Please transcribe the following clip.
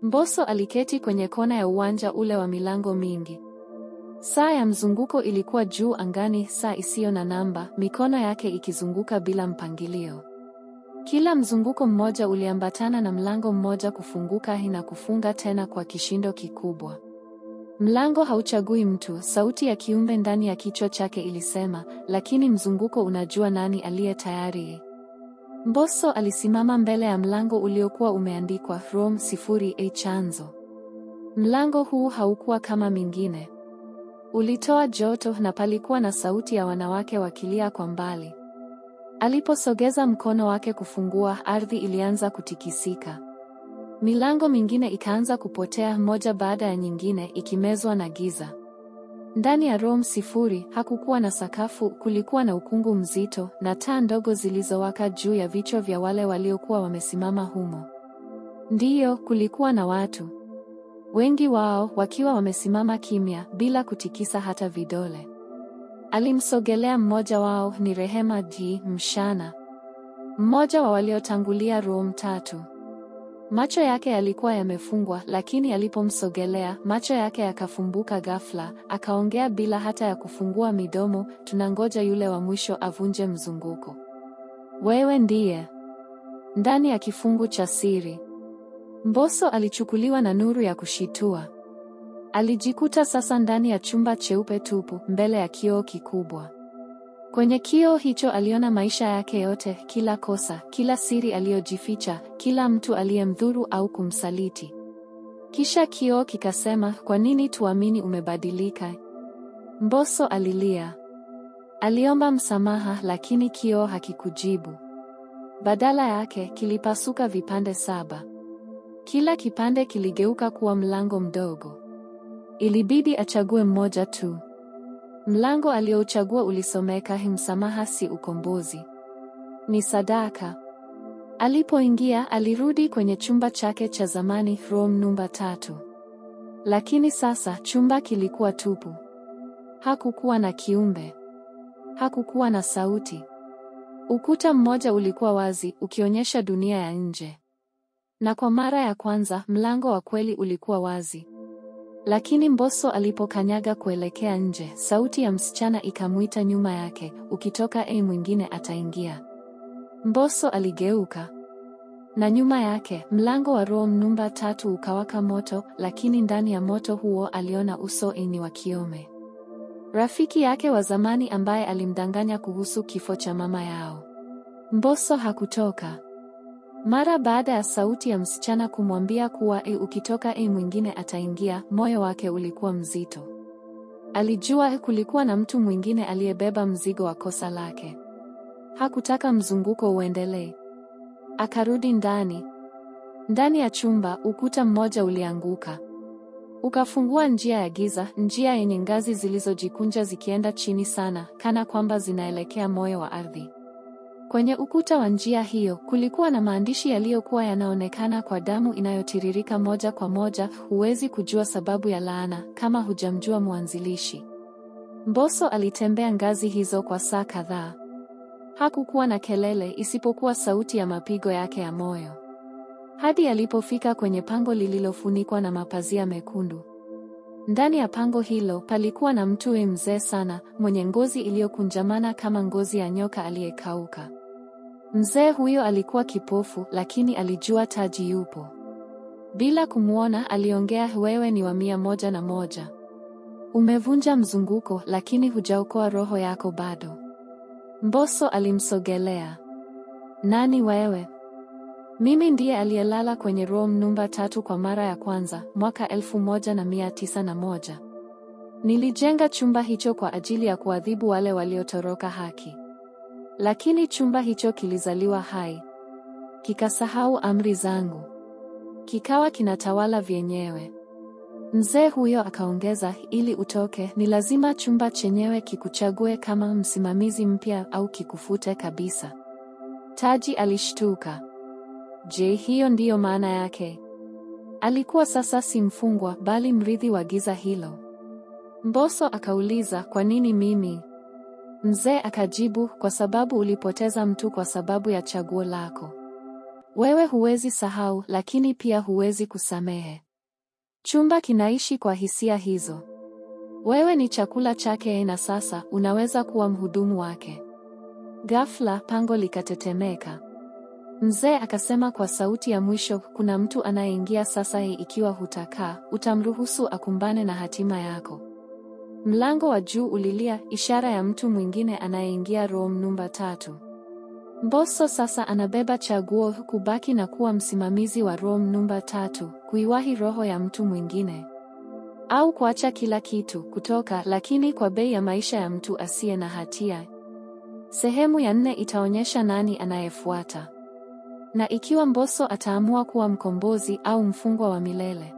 Mbosso aliketi kwenye kona ya uwanja ule wa milango mingi. Saa ya mzunguko ilikuwa juu angani, saa isiyo na namba, mikono yake ikizunguka bila mpangilio. Kila mzunguko mmoja uliambatana na mlango mmoja kufunguka na kufunga tena kwa kishindo kikubwa. Mlango hauchagui mtu, sauti ya kiumbe ndani ya kichwa chake ilisema, lakini mzunguko unajua nani aliye tayari. Mbosso alisimama mbele ya mlango uliokuwa umeandikwa Rome 0A chanzo. Mlango huu haukuwa kama mingine. Ulitoa joto na palikuwa na sauti ya wanawake wakilia kwa mbali. Aliposogeza mkono wake kufungua, ardhi ilianza kutikisika. Milango mingine ikaanza kupotea moja baada ya nyingine, ikimezwa na giza. Ndani ya Rome 0 hakukuwa na sakafu, kulikuwa na ukungu mzito na taa ndogo zilizowaka juu ya vichwa vya wale waliokuwa wamesimama humo. Ndiyo, kulikuwa na watu. Wengi wao wakiwa wamesimama kimya bila kutikisa hata vidole. Alimsogelea mmoja wao, ni Rehema G. Mshana, mmoja wa waliotangulia Rome 3. Macho yake yalikuwa yamefungwa, lakini alipomsogelea, macho yake yakafumbuka ghafla, akaongea bila hata ya kufungua midomo, tunangoja yule wa mwisho avunje mzunguko. Wewe ndiye. Ndani ya kifungu cha siri. Mbosso alichukuliwa na nuru ya kushitua. Alijikuta sasa ndani ya chumba cheupe tupu, mbele ya kioo kikubwa. Kwenye kioo hicho aliona maisha yake yote, kila kosa, kila siri aliyojificha, kila mtu aliyemdhuru au kumsaliti. Kisha kioo kikasema, kwa nini tuamini umebadilika? Mbosso alilia. Aliomba msamaha, lakini kioo hakikujibu. Badala yake, kilipasuka vipande 7. Kila kipande kiligeuka kuwa mlango mdogo. Ilibidi achague mmoja tu. Mlango aliochagua ulisomeka, msamaha si ukombozi, ni sadaka. Alipoingia, alirudi kwenye chumba chake cha zamani, room namba 3. Lakini sasa chumba kilikuwa tupu. Hakukuwa na kiumbe. Hakukuwa na sauti. Ukuta mmoja ulikuwa wazi, ukionyesha dunia ya nje. Na kwa mara ya kwanza, mlango wa kweli ulikuwa wazi. Lakini Mbosso alipokanyaga kuelekea nje, sauti ya msichana ikamuita nyuma yake, ukitoka mwingine ataingia. Mbosso aligeuka. Na nyuma yake, mlango wa room namba 3 ukawaka moto, lakini ndani ya moto huo aliona uso ni wa kiume. Rafiki yake wa zamani ambaye alimdanganya kuhusu kifo cha mama yao. Mbosso hakutoka. Mara baada ya sauti ya msichana kumwambia kuwa ukitoka mwingine ataingia, moyo wake ulikuwa mzito. Alijua kulikuwa na mtu mwingine aliyebeba mzigo wa kosa lake. Hakutaka mzunguko uendelee. Akarudi ndani. Ndani ya chumba, ukuta mmoja ulianguka. Ukafungua njia ya giza, njia yenye ngazi zilizojikunja zikienda chini sana, kana kwamba zinaelekea moyo wa ardhi. Kwenye ukuta wa njia hiyo, kulikuwa na maandishi yaliyokuwa yanaonekana kwa damu inayotiririka moja kwa moja, huwezi kujua sababu ya laana, kama hujamjua mwanzilishi. Mbosso alitembea ngazi hizo kwa saa kadhaa. Hakukuwa na kelele isipokuwa sauti ya mapigo yake ya moyo. Hadi alipofika kwenye pango lililofunikwa na mapazia mekundu. Ndani ya pango hilo palikuwa na mtu mzee sana, mwenye ngozi iliyokunjamana kama ngozi ya nyoka aliyekauka. Mzee huyo alikuwa kipofu, lakini alijua Taji yupo. Bila kumuona aliongea, wewe ni wa 101. Umevunja mzunguko, lakini hujaokoa roho yako bado. Mbosso alimsogelea. Nani wewe? Mimi ndiye aliyelala kwenye room namba 3 kwa mara ya kwanza, mwaka 1901. Nilijenga chumba hicho kwa ajili ya kuadhibu wale waliotoroka haki. Lakini chumba hicho kilizaliwa hai. Kikasahau amri zangu. Kikawa kinatawala vyenyewe. Mzee huyo akaongeza, ili utoke, ni lazima chumba chenyewe kikuchague kama msimamizi mpya au kikufute kabisa. Taji alishtuka. Je, hiyo ndiyo maana yake? Alikuwa sasa si mfungwa, bali mrithi wa giza hilo. Mbosso akauliza, kwa nini mimi? Mzee akajibu, kwa sababu ulipoteza mtu kwa sababu ya chaguo lako. Wewe huwezi sahau, lakini pia huwezi kusamehe. Chumba kinaishi kwa hisia hizo. Wewe ni chakula chake na sasa unaweza kuwa mhudumu wake. Ghafla pango likatetemeka. Mzee akasema kwa sauti ya mwisho, kuna mtu anayeingia sasa hii, ikiwa hutakaa, utamruhusu akumbane na hatima yako. Mlango wa juu ulilia, ishara ya mtu mwingine anayeingia room namba 3. Mbosso sasa anabeba chaguo: kubaki na kuwa msimamizi wa room namba 3, kuiwahi roho ya mtu mwingine, au kuacha kila kitu, kutoka, lakini kwa bei ya maisha ya mtu asiye na hatia. Sehemu ya 4 itaonyesha nani anayefuata, na ikiwa Mbosso ataamua kuwa mkombozi au mfungwa wa milele.